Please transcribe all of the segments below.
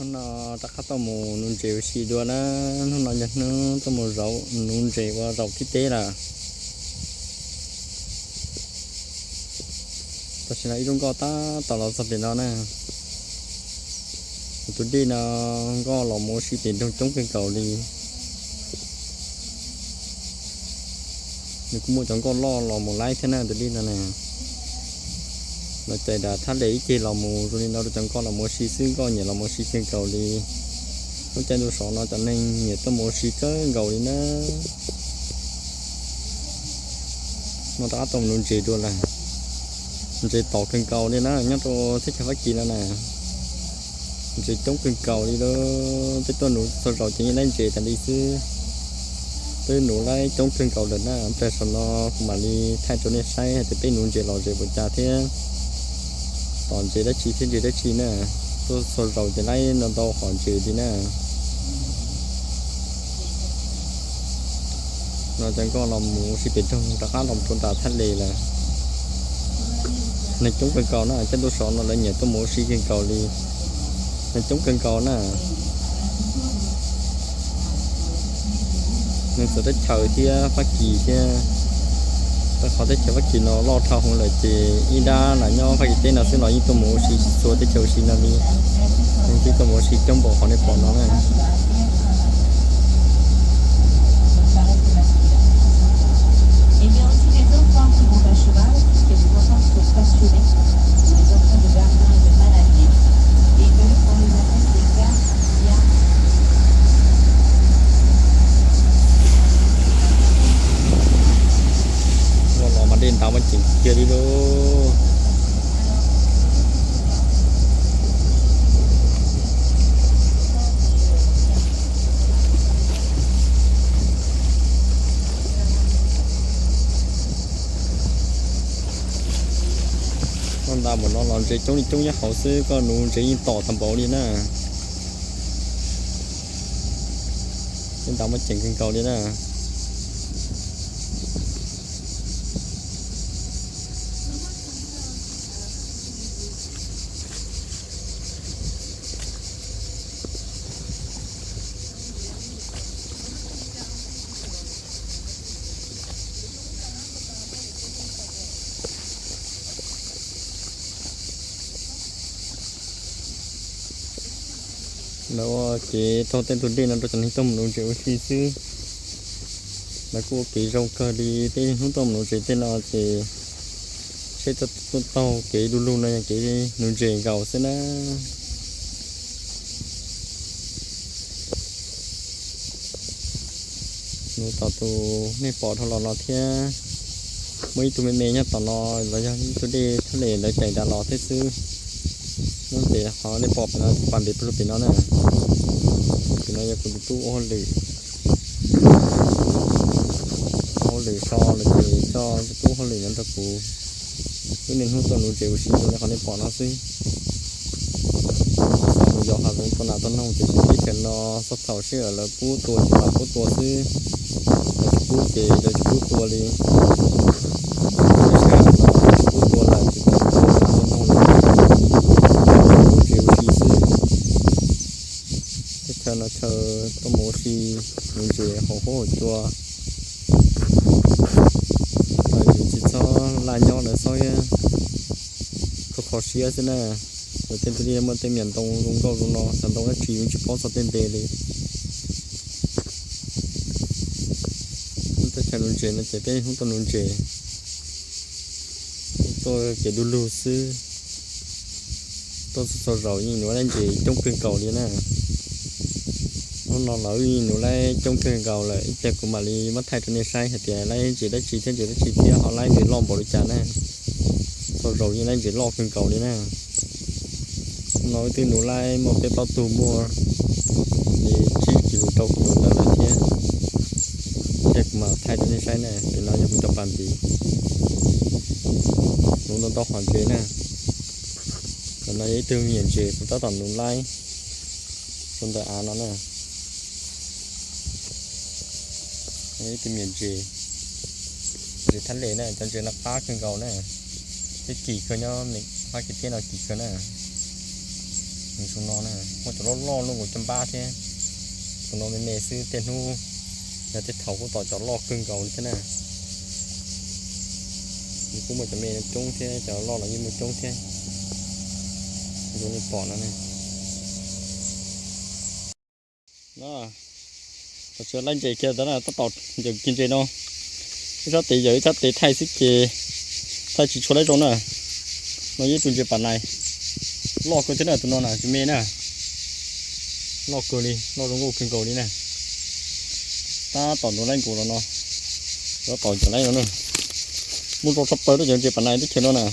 Hnub no rov qab tuaj mus nuv ntses ua si dua na. Hnub no yog hnub tuaj mus nuv ntses ua zaum thib peb lawm. Tam sim no ib lub nkoj tab tom los txog pem no na. Tus dej no nkoj los mus ua si pem nroog coob kawg nkaus li. Nws kuj muaj cov nkoj loj los mus laib thiab na tus dej no na. Los cais nram thaj les ib ceg los mus zoo li no rau cov nkoj los mus ua si xwb, nkoj nyiam los mus ua si kawg nkaus li. Lub caij ntuj sov no cov neeg nyiam tuaj mus ua si kawg nkaus li na. No rov qab tuaj mus nuv ntses dua lawm. Ntses tom kawg nkaus li na, nyob rau teb chaws Fab Kis no na. Ntses coob kawg nkaus li lawm, peb tuaj nuv txhua zaus ces yeej laib ntses tas li xwb. Peb nuv laib coob kawg nkaus lawm na, pliag saum no kuv mam li thaij rau nej saib hais tias peb nuv ntses los ntses puas cas thiab tom ntses dab tsi thiab ntses dab tsi na. Tuaj txhua zaus ces laib ntau ntau qhov ntses li na. No cov nkoj los mus ua si pem nroog rov qab los rau nram thaj les lawm. Neeg coob kawg nkaus na, caij ntuj sov no lawv nyiam tuaj mus ua si kawg nkaus li. Neeg coob kawg nkaus na. Neeg txawv teb chaws thiab Fab Kis thiab. Rau qhov teb chaws Fab Kis no loj dhau hwv lawm ces ib dab lam nyob Fab Kis teb no xwb los yeej tuaj mus ua si txhua teb chaws ua si no li. Neeg twb tuaj mus ua si coob npaum qhov nej pom no na. Los los mas dej ntav muaj ceem kiag li lauj. Koj nta npaum no los ntses coob li coob nyob hauv xwb, koj nuv ntses yeej tom tag npaum li na. Yeej ntav muaj ceem kawg nkaus li na. Lawv ua kev taug tej ntug dej no rau cov neeg tuaj mus nuv ntses ua si xwb. Lawv kuj ua kev zoo kawg li, tej hnub tuaj mus nuv ntses tej no ces seb tuaj taug kev du lug no yog kev nuv ntses nkaus xwb na. Nuv tom tus nej pom dhau los no thiab. Muaj ib tug me me nyob tom no los yog ib tug dej thaj les lawv cais nram los thiab xwb. Nyob pem qhov nej pom pem no, pas npes pw pem no na. Pem no yog kuv tus tub ua hauj lwm, ua hauj lwm so lawm ces coj tus tub ua hauj lwm nyob nrog kuv wb niaj hnub tuaj nuv ntses ua si zoo li qhov nej pom no xwb. Xav mus yos hav zoov tua nas tua noog tiam sis teb chaws no txog thaum sij hawm lawv pub tua ces mam pub tua xwb, lawv tsis pub ces lawv tsis pub tua li. Teb chaws no tsis pub tua lawm ces tua nas tua noog lawm, nuv ntses ua si xwb. Teb chaws no chaw tuaj mus ua si, nuv ntses haus huab haus cua. Yus tsis txhob laj nyob, lawv txhob kho kho siab xwb na. Lawv tej ntug dej muaj tej me nyuam ntoo zoo nkauj zoo no, cov ntoo dab tsi yeej tsis paub txog tej npe li. Teb chaws nuv ntses no ces peb hnub tuaj nuv ntses, tuaj kev du lug xwb. Tuaj txhua zaus yeej nuv laib ntses coob kawg nkaus li na. Hnub no los wb yeej nuv laib coob kawg nkaus lawm, ib pliag kuv mam li muab thaij rau nej saib hais tias laib ntses dab tsi thiab ntses dab tsi thiab ho laib ntses loj npaum li cas na. Txhua zaus yeej laib ntses loj kawg nkaus li na. Hnub no wb twb nuv laib muaj peb plaub tug muaj li tsib kis lus rau kis lus ntawd lawm thiab. Ib pliag kuv mam thaij rau nej saib na, pem no yog kuv cov pas npiv. Nuv ntau ntau qhov ntses na. Ntawm no yog ib tug me nyuam ntses kuv tab tom nuv laib rau ntawm av no na. Ib tug me nyuam ntses, ntses thab les na, cov ntses no qab kawg nkaus na. Twb kim kawg nyob Fab Kis teb no kim kawg na. Tus no na, muaj cov loj loj luaj nkaus caj npab thiab. Tus no me me xwb, tej hnub yog tej thaum kuj tom cov loj kawg nkaus li thiab na. Nws kuj muaj cov me coob thiab, cov loj los yeej muaj coob thiab. Zoo li pom no ne. Tam sim laib ntses kiag ntawd na, tab tom yawm kiag ntses no. Ib sab tes yawm ib sab tes thaij xwb ces thaij tsis tshua laib zoo na. No yog ib tug ntses pas nais loj kawg thiab na, tus no na, tsis me na. Loj kawg li, loj zoo nkauj kawg nkaus li na. Tab tom nrog laib nkaus los no, tab tom yawm laib no na. Muaj zoo tshaj plaws rau cov ntses pas nais teb chaws no na.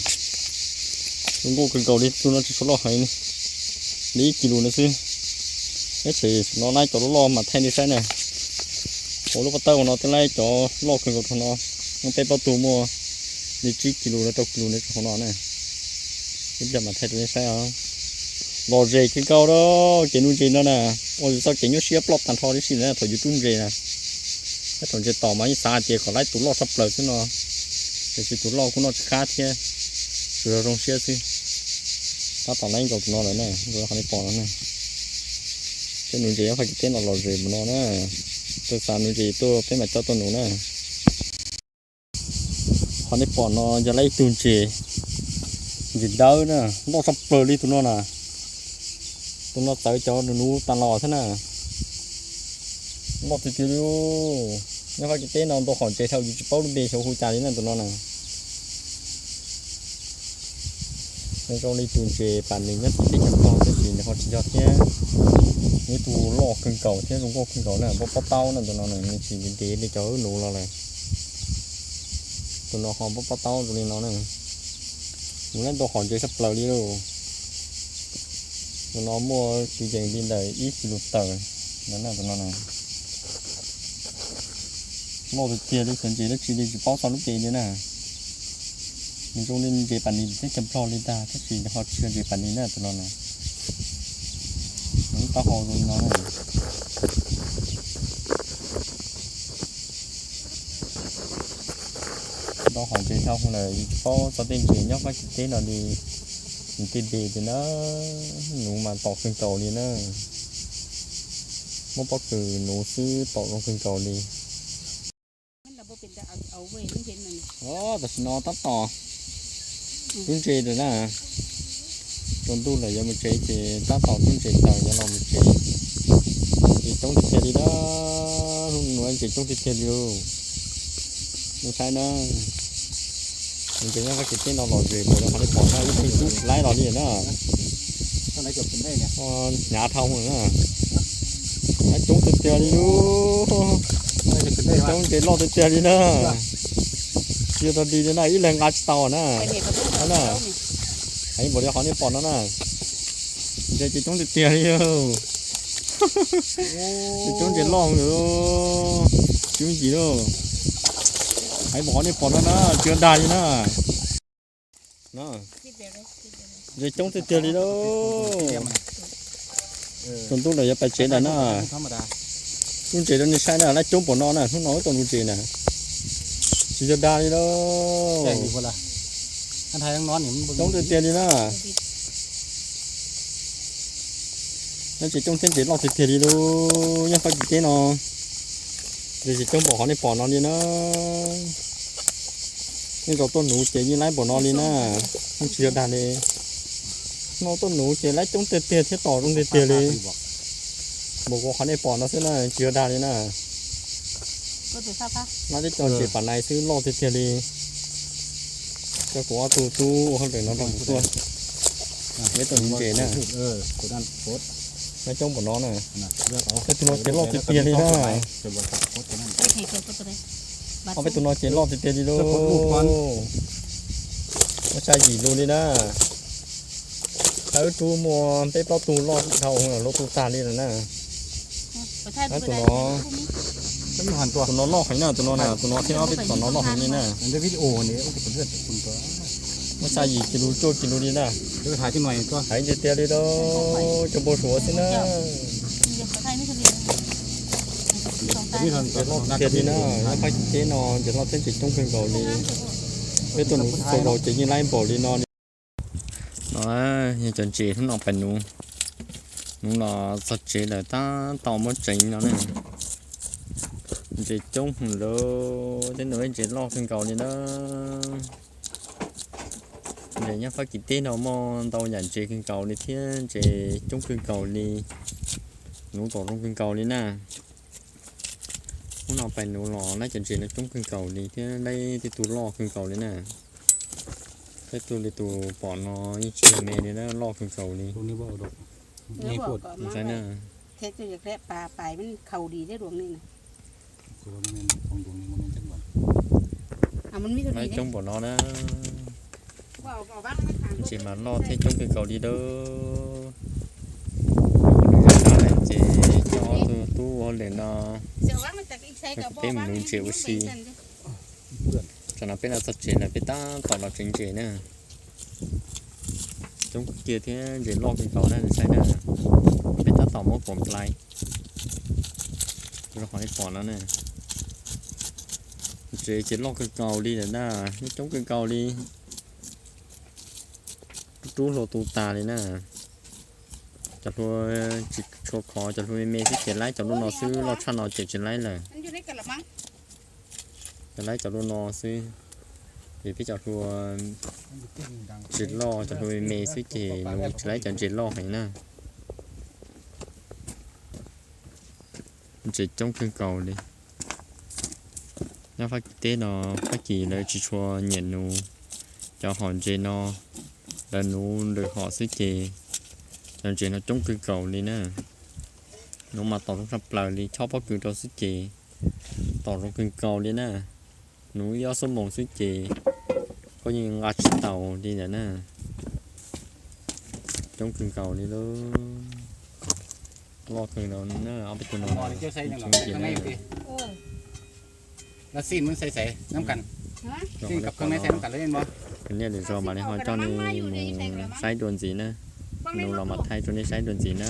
Zoo nkauj kawg nkaus li, tus no tsis tshua loj heev li, li ib kis lus no xwb. Tab sis no laib cov loj loj mas thaij nej saib na. Hauv lub pob tawb hauv no twb laib cov loj kawg nkaus rau no, muaj peb plaub tug muaj li tsib kis lus los rau kis lus no rau hauv no na. Ib pliag mam thaij rau nej saib os. Lom zem kawg nkaus rau kev nuv ntses no na. Ua txoj kev nyuaj siab ploj tag nrho tib si na thaum yus rub ntses na. Tab thaum ntses tom mas yeej xav hais tias kom laib tus loj tshaj plaws xwb no, tiam sis tus loj kuj noj tsis qab thiab, tsuas yog zoo siab xwb. Tab tom laib nkaus tus no lawm na, nkaus qhov nej pom no na. Peb nuv ntses nyob Fab Kis teb no lom zem mus no na. Tus xav nuv ntses tuaj peb mam coj tuaj nuv na. Qhov nej pom no yog laib ib tug ntses, ntses dawb na, loj tshaj plaws li tus no na. Tus no txawv cov nuv nuv tas los thiab na. Loj tiag tiag li. Nyob Fab Kis teb no ntau qhov ntses dhau yus tsis paub lub npe xyov hu cas li na tus no na. Nws zoo li tus ntses pas nws nyob tim teb chaws Nplog tab sis nws ho tsis yog thiab. Nws tus loj kawg nkaus thiab zoo nkauj kawg nkaus na, npau pob taub na tus no na, nws tsis ntev ntev li cov wb nuv los lawm. Tus no ho npau pob taub zoo li no na. Nws laib ntau qhov ntses tshaj plaws li lauj. Tus no muaj tus yees li ntawm ib kis lus tawm no na tus no na. Loj tiag tiag li, cov ntses dab tsi li tsis paub txog lub npe li na. Nws zoo li ntses pas nis teb chaws Nplog li ntag tab sis ho tsis yog ntses pas nis na tus no na. Nws lub taub hau zoo li no na. Ntau qhov ntses dhau lawm, yus tsis paub txog tej ntses nyob Fab Kis teb no li, nws tej npe tiag na. Nuv mas tom kawg nkaus li na. Muab pob kws nuv xwb tom zoo kawg nkaus li. Tam sim no tab tom rub ntses lawm na. Tsaus ntuj lawm yuav mus tsev ces tab tom rub ntses taws yuav los mus tsev. Ntses coob tiag tiag li na. Hnub no ntses coob tiag tiag li. Nej saib na. Ntses nyob Fab Kis teb no lom zem npaum li qhov nej pom no ib tug tub tsis laib los li na. Hnyav dhau na. Laib coob tiag tiag li lub. Coob ntses loj tiag tiag li na. Tsis yog dog dig li na, ib leeg nqa tsis tau na. Heev npaum li qhov nej pom no na. Ntses ces coob tiag tiag li. Ces coob ntses loj lawm. Coob ntses loj. Heev npaum qhov nej pom no na, tsis yog dag li na. Ntses coob tiag tiag li lauj. Tsaus ntuj lawm yuav pais tsev lawm na. Rub ntses rau nej saib na, laib coob npaum no na, hnub no wb tau rub ntses na. Tsis yog dag li lauj. Coob tiag tiag li na. Ntses coob thiab ntses loj tiag tiag li lauj. Nyob Fab Kis teb no, ntses coob npaum qhov nej pom no li na. Nej zaum tuaj nuv ces yeej laib npaum no li na. Yeej tsis yog dag li. No tuaj nuv ces laib coob tiag tiag thiab tom zoo tiag tiag li. Npaum kuv qhov nej pom no xwb na, tsis yog dag li na. Laib tib co ntses pas nais xwb loj tiag tiag li. Coj kuv ob tug tub ua hauj lwm no rau kuv tuaj. Peb tuaj nuv ntses na. Laib coob npaum no na. Peb tus no ces loj tiag tiag li na. Ob peb tus no ces loj tiag tiag li lauj. Muab xya yim lus li na. Wb rub muaj peb plaub tug loj dhau luaj tug tag li lawm na. Tus no, tus no loj heev na, tus no na, tus no thiab ob peb tom no loj heev li na. Muaj xya yim kis lus cuaj kis lus li na. Heev tiag tiag li lauj, cov npau suav xwb na. Ntses loj tiag tiag li na, nyob Fab Kis teb no ntses loj thiab ntses coob kawg nkaus li. Peb tuaj nuv xwb txhua zaus ces yeej laib npaum li no li. No yog cov ntses hnub no pais nuv. Hnub no txog tsev lawm tab tom muab tseev no ne. Ntses coob heev lawm, tej ntawd ntses loj kawg nkaus li na. Ntses nyob Fab Kis teb no muaj ntau yam ntses kawg nkaus li thiab ntses coob kawg nkaus li. Nuv tom zoo kawg nkaus li na. Hnub no pais nuv los lawm cov ntses no coob kawg nkaus li thiab lawm tej tug loj kawg nkaus li na. Tej tug li tus pom no yeej tsis me li na, loj kawg nkaus li. Saib na. Lawm coob npaum no na. Ntses mas loj thiab coob kawg nkaus li lawm. Lawm ces coj ob tug tub hauj lwm no peb mus nuv ntses ua si. Tsam no peb los txog tsev lawm peb tab tom los tseev ntses na. Coob kiag thiab ntses loj kawg nkaus na, saib na. Peb tab tom muab kuam nplai rau qhov nej pom no na. Ntses ces loj kawg nkaus li lawm na, yeej coob kawg nkaus li. Rub rub hlua tu tas li na. Cov hlua tsis tshua khov, cov hlua me me xwb ces laib cov lub no xwb, loj tshaj no ces tsis laib lawm. Ces laib cov lub no xwb, ces peb cov hlua tsis loj, cov hlua me me xwb ces nuv tsis laib cov ntses loj heev na. Ntses coob kawg nkaus li. Nyob Fab Kis teb no, Fab Kis lawv tsis tshua nyiam nuv cov hom ntses no, lawv nuv lwm hom xwb ces cov ntses no coob kawg nkaus li na. Nuv mas tom zoo tshaj plaws li, chob pob kws rau xwb ces tom zoo kawg nkaus li na. Nuv ib ob xuab moos xwb ces koj yeej nqa tsis taus li ntawd na. Coob kawg nkaus li lawm. Loj kawg nkaus na, ob peb tug no. Niaj lwm zaus mam li ho coj nej mus saib dua ntxiv na. Nuv los mam thaij rau nej saib dua ntxiv na.